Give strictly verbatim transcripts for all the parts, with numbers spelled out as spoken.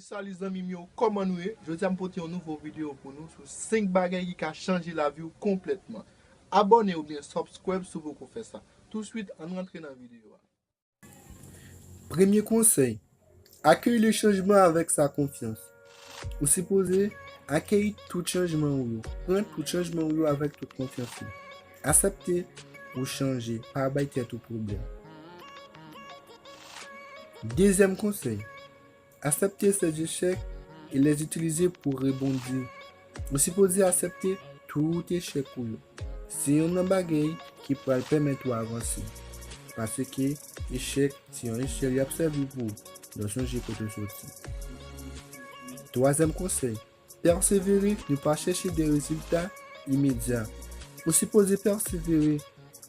Salut zanmi m yo, kòman nou ye? Jodi a m pote yon nouvo videyo pou nou sou senk bagay ki ka chanje lavi w konplètman. Abòne oubyen subscribe si w poko fè sa. Touswit, ann rantre nan videyo a. Premye konsèy, accueille le changement avec sa confiance. Ou sipoze akeyi tout chanjman ou yo. Pran tout chanjman ou yo avèk tout konfyans ou. Aksepte ou chanje, pa bay tèt ou pwoblèm. Dezyèm konsèy, accepter ses échecs et les utiliser pour rebondir. Ou sipoze aksepte tout echèk ou yo. Se youn nan bagay ki pral pèmèt ou avanse. Paske echèk se yon echèl y ap sèvi pou w. Donk sonje kote w soti. Twazyèm konsèy, pèsevere, ne pa chèche de rezilta imedya. Ou sipoze pèsevere,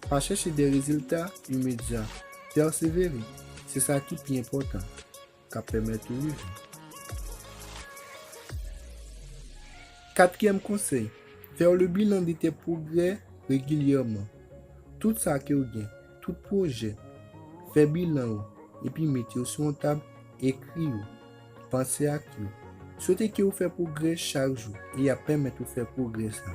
pa chèche de rezilta imedya. Pèsevere, se sa ki pi enpòtan k ap pèmèt ou rive. Katriyèm konsèy, fè le bilan de tes progrès régulièrement. Tout sa ke w gen, tout pwojè, fè bilan yo, epi mete yo sou yon tab, ekri yo, panse ak yo. Swete ke w fè pwogrè chak jou, e y ap pèmèt ou fè pwogrè sa.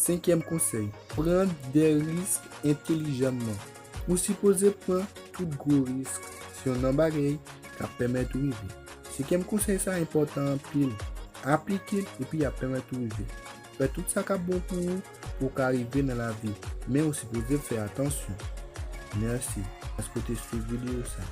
Senkyèm konsèy, pran de risk entèlijaman. Ou sipoze pran tout gwo risk. Se youn nan bagay k ap pèmèt ou rive. Senkyèm konsèy sa enpòtan anpil. Aplike l epi y ap pèmèt ou rive. Fè tout sa k ap bon pou ou, pou w ka rive nan lavi. Men ou sipoze fè atansyon. Mèsi paske w te swiv videyo sa.